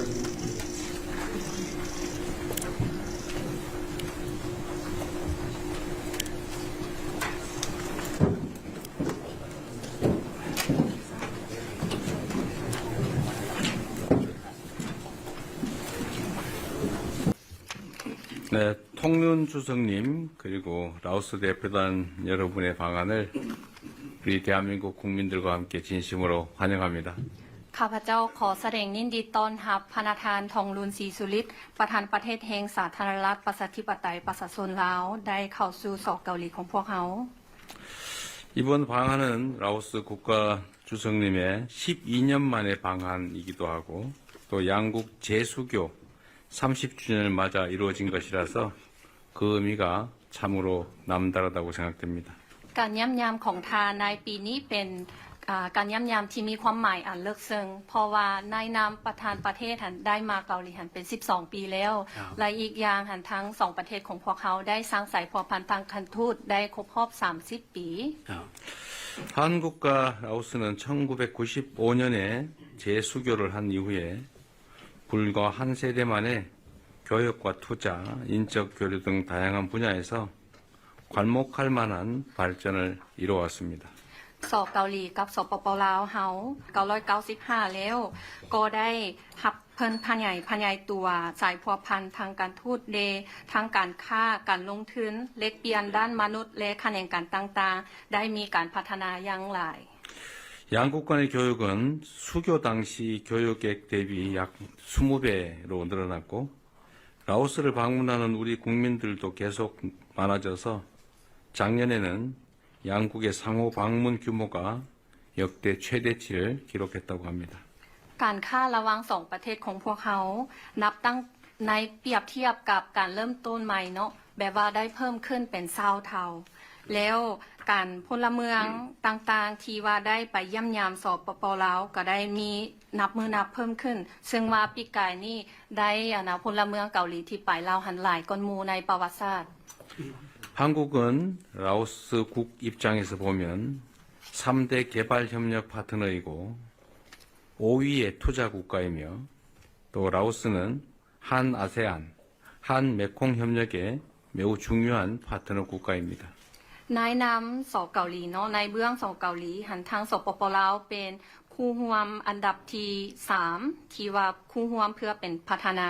네, ܬܘܢ ܠܘܢ 주석님, 그리고 라오스 대표단 여러분의 방한을 우리 대한민국 국민들과 함께 진심으로 환영합니다. ຂ້າພະເຈົ້າຂໍສະແດງຍິນດີຕ້ອນຮັບພະນະທ່ານ ທອງລຸນ ສີສຸລິດ ປະທານປະເທດແຫ່ງສາທາລະນະລັດ ປະຊາທິປະໄຕ ປະຊາຊົນລາວ ໄດ້ເຂົ້າສູ່ ສ ເກົາຫຼີຂອງພວກເຮົາ. 이번 방한은 라오스 국가 주석님의 십이 년 만의 방한이기도 하고, 또 양국 재수교 삼십 주년을 맞아 이루어진 것이라서 그 의미가 참으로 남다르다고 생각됩니다. ການຢ້ຽມຢາມຂອງທ່ານໃນປີນີ້ເປັນ ອາ ການຢ້ຽມຢາມທີ່ມີຄວາມໝາຍອັນເລິກເຊິ່ງ ເພາະວ່າໃນນາມປະທານປະເທດຫັ້ນ ໄດ້ມາເກົາຫຼີຫັ້ນເປັນສິບສອງປີແລ້ວ ແລະ ອີກຢ່າງຫັ້ນ ທັງສອງປະເທດຂອງພວກເຮົາໄດ້ສ້າງສາຍພົວພັນທາງການທູດໄດ້ຄົບຮອບສາມສິບປີ. 한국과 라오스는 천구백구십오 년에 재수교를 한 이후에 불과 한 세대 만에 교역과 투자, 인적 교류 등 다양한 분야에서 괄목할 만한 발전을 이루어왔습니다. ສ ເກົາຫຼີກັບ ສປປ ລາວເຮົາ ເກົ້າຮ້ອຍເກົ້າສິບຫ້າແລ້ວ ກໍໄດ້ຮັບເພິ່ນຂະຫຍາຍ ຂະຫຍາຍຕົວສາຍພົວພັນທາງການທູດເດ ທາງການຄ້າ ການລົງທຶນ ແລກປ່ຽນດ້ານມະນຸດ ແລະ ຂະແໜງການຕ່າງໆ ໄດ້ມີການພັດທະນາຢ່າງຫຼາຍ. 양국 간의 교역은 수교 당시 교역액 대비 약 이십 배로 늘어났고, 라오스를 방문하는 우리 국민들도 계속 많아져서 작년에는 양국의 상호 방문 규모가 역대 최대치를 기록했다고 합니다. ການຄ້າລະຫວ່າງສອງປະເທດຂອງພວກເຮົາ ນັບຕັ້ງໃນ ປຽບທຽບກັບການເລີ່ມຕົ້ນໃໝ່ເນາະ ແບບວ່າໄດ້ເພີ່ມຂຶ້ນເປັນຊາວເທົ່າ ແລ້ວການ ພົນລະເມືອງຕ່າງໆ ທີ່ວ່າໄດ້ໄປຢ້ຽມຢາມ ສປປ ລາວ ກໍໄດ້ມີນັບມື້ນັບເພີ່ມຂຶ້ນ ເຊິ່ງວ່າປີກາຍນີ້ໄດ້ ອັນນະ ພົນລະເມືອງເກົາຫຼີທີ່ໄປລາວຫັ້ນຫຼາຍກ່ອນໝູ່ໃນປະຫວັດສາດ. 한국은 라오스 국 입장에서 보면 삼 대 개발 협력 파트너이고 오 위의 투자 국가이며 또 라오스는 한아세안, 한메콩 협력의 매우 중요한 파트너 국가입니다. ໃນນາມ ສ ເກົາຫຼີເນາະ ໃນເບື້ອງ ສ ເກົາຫຼີຫັ້ນ ທາງ ສປປ ລາວ ເປັນຄູ່ຮ່ວມອັນດັບທີສາມ ທີ່ວ່າຄູ່ຮ່ວມເພື່ອເປັນພັດທະນາ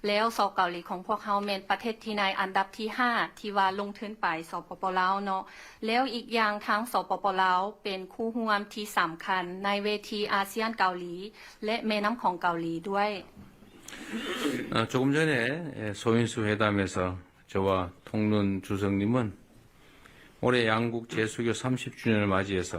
ແລ້ວ ສ ເກົາຫຼີຂອງພວກເຮົາແມ່ນປະເທດທີ່ໃນອັນດັບທີຫ້າ ທີ່ວ່າລົງທຶນໄປ ສປປ ລາວເນາະ ແລ້ວອີກຢ່າງທາງ ສປປ ລາວ ເປັນຄູ່ຮ່ວມທີ່ສຳຄັນໃນເວທີອາຊຽນເກົາຫຼີ ແລະ ແມ່ນ້ຳຂອງເກົາຫຼີດ້ວຍ. 아, 조금 전에, 예, 소인수 회담에서 저와 ܬܘܢ ܠܘܢ 주석님은 올해 양국 재수교 삼십 주년을 맞이해서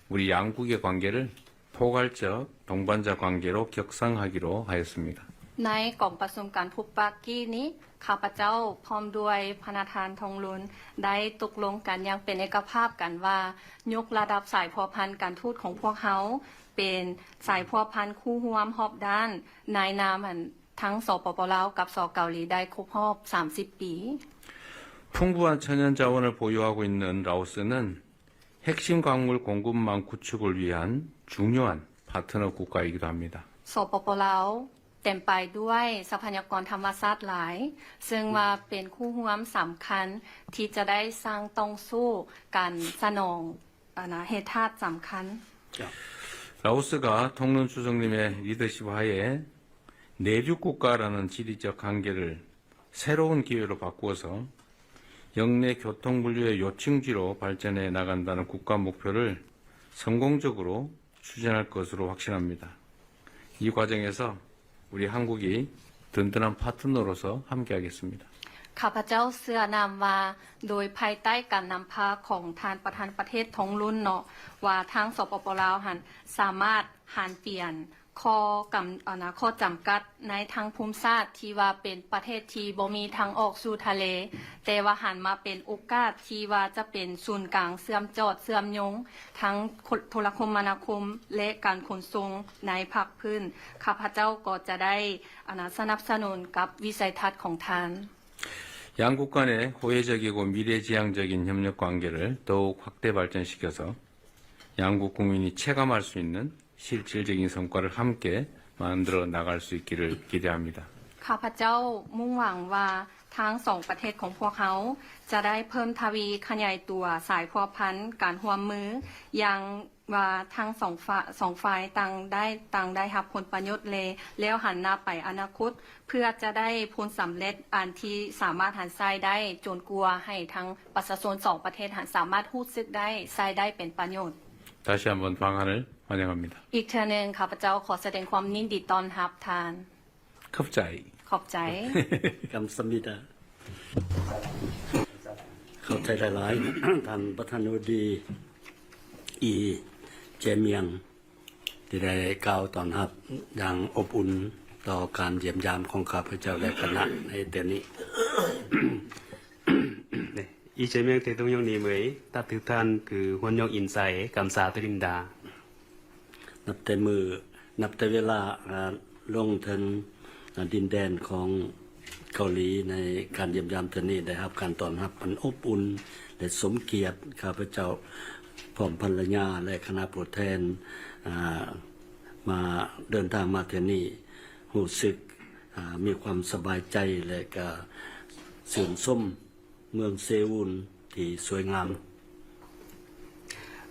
우리 양국의 관계를 포괄적 동반자 관계로 격상하기로 하였습니다. ໃນກອງປະຊຸມການພົບປະກີ້ນີ້ ຂ້າພະເຈົ້າພ້ອມດ້ວຍພະນະທ່ານ ທອງລຸນ ໄດ້ຕົກລົງກັນຢ່າງເປັນເອກະພາບກັນວ່າ ຍົກລະດັບສາຍພົວພັນການທູດຂອງພວກເຮົາ ເປັນສາຍພົວພັນຄູ່ຮ່ວມຮອບດ້ານ ໃນນາມ ອັນ ທັງ ສປປ ລາວ ກັບ ສ ເກົາຫຼີ ໄດ້ຄົບຮອບສາມສິບປີ. 풍부한 천연자원을 보유하고 있는 라오스는 핵심 광물 공급망 구축을 위한 중요한 파트너 국가이기도 합니다. ສປປ ລາວ ເຕັມໄປດ້ວຍຊັບພະຍາກອນທຳມະຊາດຫຼາຍ ເຊິ່ງວ່າເປັນຄູ່ຮ່ວມສຳຄັນທີ່ຈະໄດ້ສ້າງຕ່ອງສູ້ການສະໜອງ ອັນນະ ແຮ່ທາດສຳຄັນ. 라오스가 ܬܘܢ ܠܘܢ 주석님의 리더십 하에 내륙 국가라는 지리적 한계를 새로운 기회로 바꾸어서 영내 교통 물류의 요충지로 발전해 나간다는 국가 목표를 성공적으로 추진할 것으로 확신합니다. 이 과정에서 우리 한국이 든든한 파트너로서 함께하겠습니다. ຂ້າພະເຈົ້າເຊື່ອນຳວ່າ ໂດຍພາຍໃຕ້ການນຳພາຂອງທ່ານປະທານປະເທດ ທອງລຸນ ເນາະ ວ່າທາງ ສປປ ລາວ ຫັ້ນ ສາມາດຫັນປ່ຽນ ຂໍ້ກຳ ອັນນະ ຂໍ້ຈຳກັດໃນທາງພູມສາດທີ່ວ່າເປັນປະເທດທີ່ບໍ່ມີທາງອອກສູ່ທະເລ, ແຕ່ວ່າຫັນມາເປັນໂອກາດທີ່ວ່າຈະເປັນສູນກາງເຊື່ອມຈອດເຊື່ອມໂຍງທາງໂທລະຄົມມະນາຄົມ ແລະ ການຂົນສົ່ງໃນພາກພື້ນ, ຂ້າພະເຈົ້າກໍຈະໄດ້ ອັນນະ ສະໜັບສະໜູນກັບວິໄສທັດຂອງທ່ານ. 양국 간의 호혜적이고 미래지향적인 협력 관계를 더욱 확대 발전시켜서 양국 국민이 체감할 수 있는 실질적인 성과를 함께 만들어 나갈 수 있기를 기대합니다. ຂ້າພະເຈົ້າມຸ່ງຫວັງວ່າທັງສອງປະເທດຂອງພວກເຮົາຈະໄດ້ເພີ່ມທະວີຂະຫຍາຍຕົວສາຍພົວພັນການຮ່ວມມືຢ່າງ ວ່າທັງສອງຝ່າຍ ສອງຝ່າຍຕ່າງໄດ້ ຕ່າງໄດ້ຮັບຜົນປະໂຫຍດ ແລະ ແລ້ວຫັນໜ້າໄປອະນາຄົດ ເພື່ອຈະໄດ້ຜົນສຳເລັດອັນທີ່ສາມາດຫັນໃຊ້ໄດ້ ຈົນກວ່າໃຫ້ທັງປະຊາຊົນສອງປະເທດຫັ້ນສາມາດຮູ້ສຶກໄດ້ ໃຊ້ໄດ້ເປັນປະໂຫຍດ. 다시 한번 방한을 환영합니다. ອີກເທື່ອໜຶ່ງ ຂ້າພະເຈົ້າຂໍສະແດງຄວາມຍິນດີຕ້ອນຮັບທ່ານ. ܚອບໃຈ. ܚອບໃຈ. 감사합니다. ເຂົ້າໃຈຫຼາຍໆ ທ່ານປະທານາທິບໍດີ ອີ ເຈມຽງ ທີ່ໄດ້ກ່າວຕ້ອນຮັບຢ່າງອົບອຸ່ນຕໍ່ການຢ້ຽມຢາມຂອງຂ້າພະເຈົ້າ ແລະ ຄະນະໃນເທື່ອນີ້. ອາ 이재명 대통령님의 따뜻한 그 환영 인사에 감사드립니다. ນັບແຕ່ມື້ ນັບແຕ່ເວລາ ອາ ລົງເຖິງ ອາ ດິນແດນຂອງເກົາຫຼີ ໃນການຢ້ຽມຢາມເທື່ອນີ້ ໄດ້ຮັບການຕ້ອນຮັບອັນອົບອຸ່ນ ແລະ ສົມກຽດ. ຂ້າພະເຈົ້າພ້ອມພັນລະຍາ ແລະ ຄະນະຜູ້ແທນ ອາ ມາ ເດີນທາງມາເທື່ອນີ້ ຮູ້ສຶກ ອາ ມີຄວາມສະບາຍໃຈ ແລະ ກະຊື່ນຊົມ ເມືອງເຊອູນທີ່ສວຍງາມ.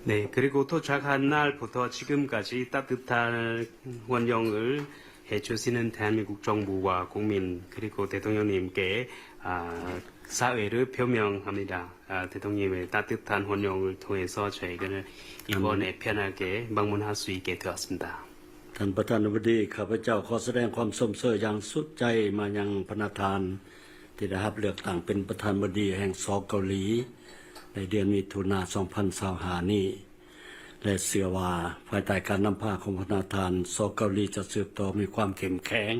네, 그리고 도착한 날부터 지금까지 따뜻한 환영을 해주시는 대한민국 정부와 국민, 그리고 대통령님께, 아, 사의를 표명합니다. 아, 대통령님의 따뜻한 환영을 통해서 저희는 이번에 편하게 방문할 수 있게 되었습니다. ທ່ານປະທານາທິບໍດີ ຂ້າພະເຈົ້າຂໍສະແດງຄວາມຊົມເຊີຍຢ່າງສຸດໃຈມາຍັງພະນະທ່ານ ທີ່ໄດ້ຮັບເລືອກຕັ້ງເປັນປະທານາທິບໍດີແຫ່ງ ສ ເກົາຫຼີ ໃນເດືອນມິຖຸນາ ສອງພັນຊາວຫ້ານີ້ ແລະ ເຊື່ອວ່າພາຍໃຕ້ການນຳພາຂອງພະນະທ່ານ ສ ເກົາຫຼີ ຈະສືບຕໍ່ມີຄວາມເຂັ້ມແຂງ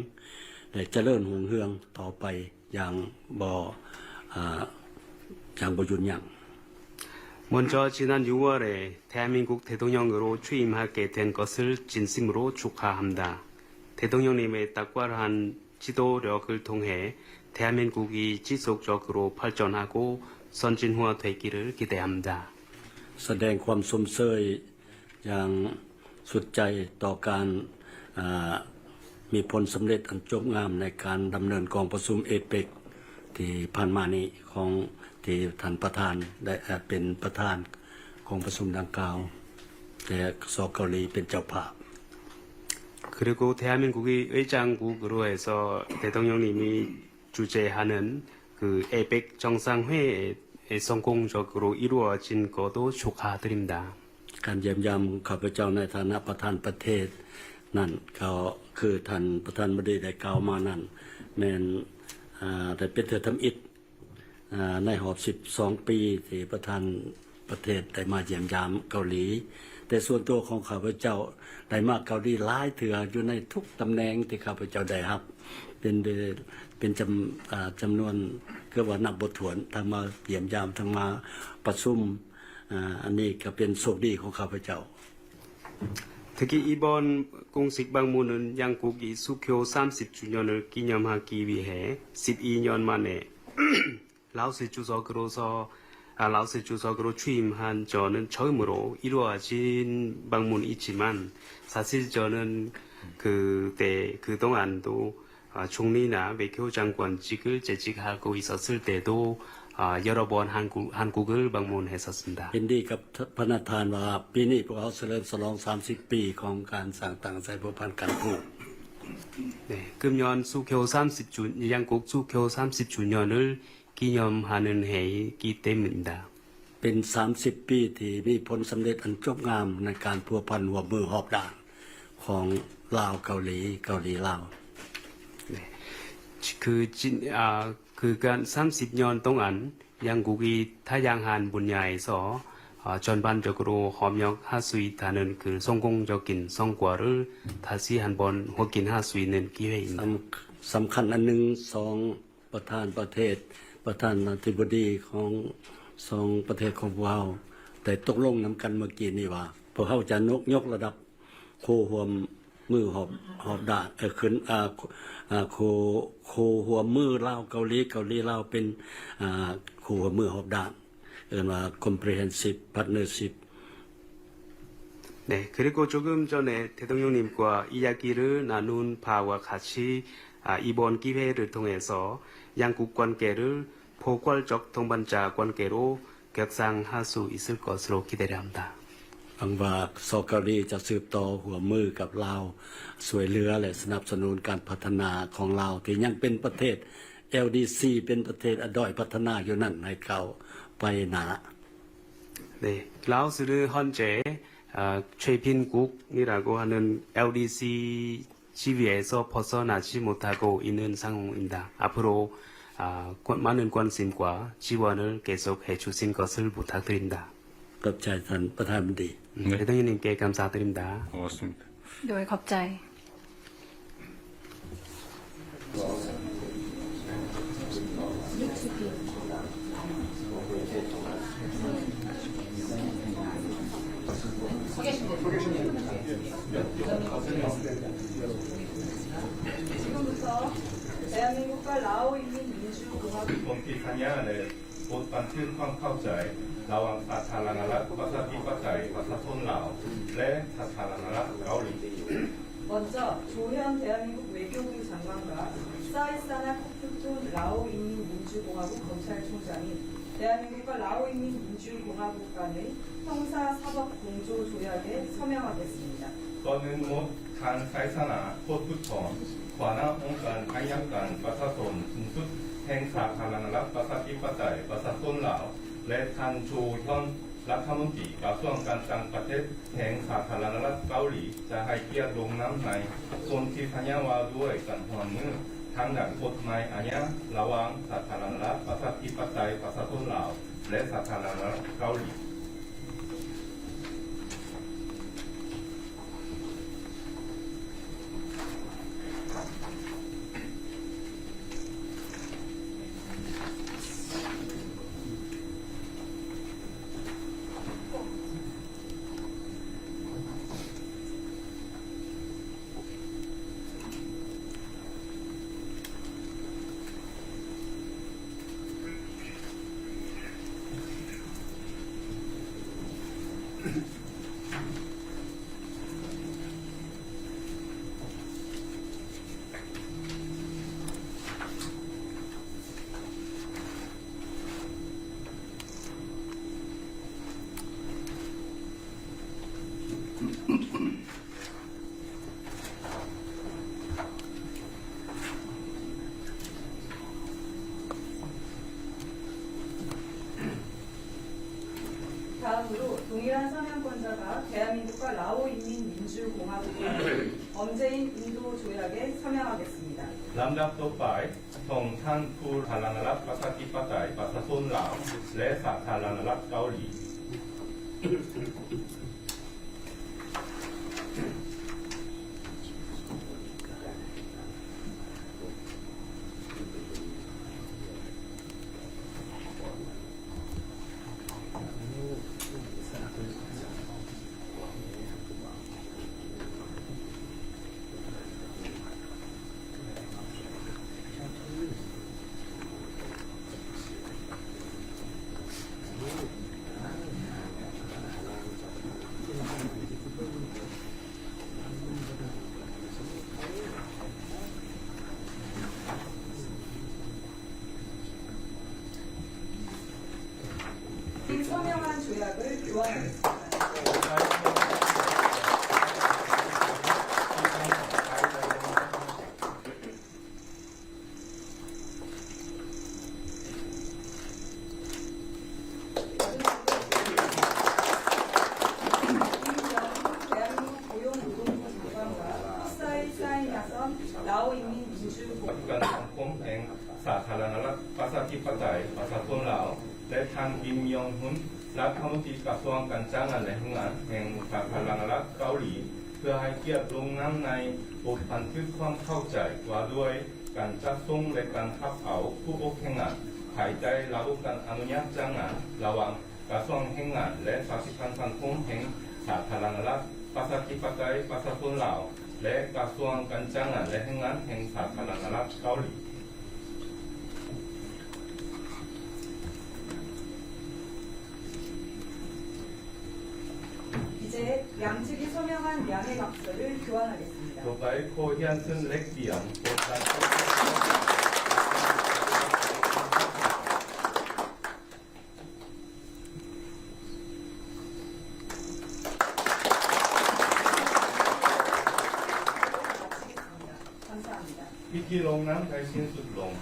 ແລະ ຈະເລີນຮຸ່ງເຮືອງຕໍ່ໄປຢ່າງບໍ່ ອາ ຢ່າງບໍ່ຢຸດຢັ້ງ. 먼저 지난 유월 대한민국 대통령으로 취임하게 된 것을 진심으로 축하합니다. 대통령님의 탁월한 지도력을 통해 대한민국이 지속적으로 발전하고 선진화되기를 기대합니다. ສະແດງຄວາມຊົມເຊີຍຢ່າງສຸດໃຈຕໍ່ການ ອາ ມີຜົນສຳເລັດອັນຈົບງາມໃນການດຳເນີນກອງປະຊຸມເອເປັກທີ່ຜ່ານມານີ້ ຂອງທີ່ທ່ານປະທານໄດ້ ເປັນປະທານກອງປະຊຸມດັ່ງກ່າວ ແລະ ສ ເກົາຫຼີ ເປັນເຈົ້າພາບ. 그리고 대한민국이 의장국으로 해서 대통령님이 주재하는 그 에이ܦ 정상회의 성공적으로 이루어진 것도 축하드립니다. ການຢ້ຽມຢາມຂອງຂ້າພະເຈົ້າໃນຖານະປະທານປະເທດນັ້ນ ກໍຄືທ່ານປະທານາທິບໍດີໄດ້ກ່າວມານັ້ນ ແມ່ນ ອາ ໄດ້ເປັນເທື່ອທຳອິດ ອາ ໃນຮອບສິບສອງປີ ທີ່ປະທານປະເທດໄດ້ມາຢ້ຽມຢາມເກົາຫຼີ. ແຕ່ສ່ວນຕົວຂອງຂ້າພະເຈົ້າໄດ້ມາເກົາຫຼີຫຼາຍເທື່ອ ຢູ່ໃນທຸກຕຳແໜ່ງທີ່ຂ້າພະເຈົ້າໄດ້ຮັບ ເປັນ ເປັນຈຳ ອາ ຈຳນວນເກືອບວ່ານັບບໍ່ຖ້ວນ ທັງມາຢ້ຽມຢາມ ທັງມາປະຊຸມ. ອາ ອັນນີ້ກໍເປັນໂຊກດີຂອງຂ້າພະເຈົ້າ. 특히 이번 공식 방문은 양국이 수교 삼십 주년을 기념하기 위해 십이 년 만에 라오스 주석으로서, 아, 라오스 주석으로 취임한 저는 처음으로 이루어진 방문이지만, 사실 저는 그때, 그동안도, 아, 총리나 외교장관직을 재직하고 있었을 때도, 아, 여러 번 한국, 한국을 방문했었습니다. ເຫັນດີກັບພະນະທ່ານວ່າ ປີນີ້ພວກເຮົາສະເຫຼີມສະຫຼອງສາມສິບປີຂອງການສ້າງຕັ້ງສາຍພົວພັນການທູດ. 네, 금년 수교 삼십 주, 양국 수교 삼십 주년을 기념하는 해이기 때문입니다. ເປັນສາມສິບປີທີ່ມີຜົນສຳເລັດອັນຈົບງາມໃນການພົວພັນຮ່ວມມືຮອບດ້ານຂອງລາວເກົາຫຼີ, ເກົາຫຼີລາວ. 네. 그 진, 아, 그간 삼십 년 동안 양국이 다양한 분야에서, 아, 전반적으로 협력할 수 있다는 그 성공적인 성과를 다시 한번 확인할 수 있는 기회입니다. ສຳ ສຳຄັນອັນໜຶ່ງ ສອງ ປະທານປະເທດ ປະທານາທິບໍດີຂອງສອງປະເທດຂອງພວກເຮົາໄດ້ຕົກລົງນຳກັນເມື່ອກີ້ນີ້ວ່າ ພວກເຮົາຈະຍົກ ຍົກລະດັບຄູ່ຮ່ວມມືຮອບ ຮອບດ້ານ ເອີ ຂຶ້ນ ອາ ຄູ່ ອາ ຄູ່ ຄູ່ຮ່ວມມືລາວເກົາຫຼີ ເກົາຫຼີລາວ ເປັນ ອາ ຄູ່ຮ່ວມມືຮອບດ້ານ ເອີ້ນວ່າ comprehensive partnership. 네, 그리고 조금 전에 대통령님과 이야기를 나눈 바와 같이, 아, 이번 기회를 통해서 양국 관계를 포괄적 동반자 관계로 격상할 수 있을 것으로 기대를 합니다. ຫວັງວ່າ ສ ເກົາຫຼີ ຈະສືບຕໍ່ຮ່ວມມືກັບລາວ ຊ່ວຍເຫຼືອ ແລະ ສະໜັບສະໜູນການພັດທະນາຂອງລາວ ທີ່ຍັງເປັນປະເທດ LDC ເປັນປະເທດ ອາ ດ້ອຍພັດທະນາຢູ່ນັ້ນ ໃຫ້ກ້າວໄປໜ້າ. 네, 라오스는 현재, 아, 최빈국이라고 하는 LDC 지위에서 벗어나지 못하고 있는 상황입니다. 앞으로, 아, 권- 많은 관심과 지원을 계속해 주신 것을 부탁드립니다. ຂອບໃຈທ່ານປະທານບໍດີ. 네, 대통령님께 감사드립니다. 고맙습니다. ໂດຍ ຂອບໃຈ. 지금부터 대한민국과 라오 인민민주공화국 본ที่สัญญา บทบันทึกความเข้าใจระหว่างสาธารณรัฐประชาธิปไตยประชาชนลาวและสาธารณรัฐเกาหลี. 먼저 조현 대한민국 외교부 장관과 사이사나 코프ܬܘܢ 라오 인민민주공화국 검찰총장이 대한민국과 라오 인민민주공화국 간의 형사사법 공조 조약에 서명하겠습니다. ກ່ອນອື່ນໝົດ ທ່ານ ໄຊຊະນະ ໂຄດພຸດທອນ ຫົວໜ້າອົງການໄອຍະການປະຊາຊົນສູງສຸດແຫ່ງສາທາລະນະລັດ ປະຊາທິປະໄຕ ປະຊາຊົນລາວ ແລະ ທ່ານ ໂຈ ຮຽນ ລັດຖະມົນຕີກະຊວງການຕ່າງປະເທດແຫ່ງສາທາລະນະລັດເກົາຫຼີ ຈະໃຫ້ກຽດລົງນາມໃນສົນທິສັນຍາວ່າດ້ວຍການຮ່ວມມືທາງດ້ານກົດໝາຍອາຍາ ລະຫວ່າງສາທາລະນະລັດ ປະຊາທິປະໄຕ ປະຊາຊົນລາວ ແລະ ສາທາລະນະລັດເກົາຫຼີ. 다음으로 동일한 서명권자가 대한민국과 라오인민민주공화국 간의 범죄인 인도 조약에 서명하겠습니다. ລຳດັບຕໍ່ໄປ ສອງທ່ານ ຜູ້ສາທາລະນະລັດ ປະຊາທິປະໄຕ ປະຊາຊົນລາວ ແລະ ສາທາລະນະລັດເກົາຫຼີ. ສາທາລະນະລັດ ປະຊາທິປະໄຕ ປະຊາຊົນລາວ ແລະ ທ່ານ ກິມ ຢອງ ຮຸນ ລັດຖະມົນຕີກະຊວງການຈ້າງງານ ແລະ ແຮງງານ ແຫ່ງສາທາລະນະລັດເກົາຫຼີ ເພື່ອໃຫ້ກຽດລົງນາມໃນບົດບັນທຶກຄວາມເຂົ້າໃຈວ່າດ້ວຍການຈັດສົ່ງ ແລະ ການຮັບເອົາຜູ້ອົບແຮງງານ ພາຍໃຕ້ລະບົບການອະນຸຍາດຈ້າງງານ ລະຫວ່າງກະຊວງແຮງງານ ແລະ ຊາວສິດທາງສັງຄົມແຫ່ງສາທາລະນະລັດ ປະຊາທິປະໄຕ ປະຊາຊົນລາວ ແລະ ກະຊວງການຈ້າງງານ ແລະ ແຮງງານ ແຫ່ງສາທາລະນະລັດເກົາຫຼີ. 이제 양측이 서명한 명예각서를 교환하겠습니다. Dobei ko hien sen lek diem. 감사합니다. ພິທີລົງນາມໄດ້ສິ້ນສຸດລົງ.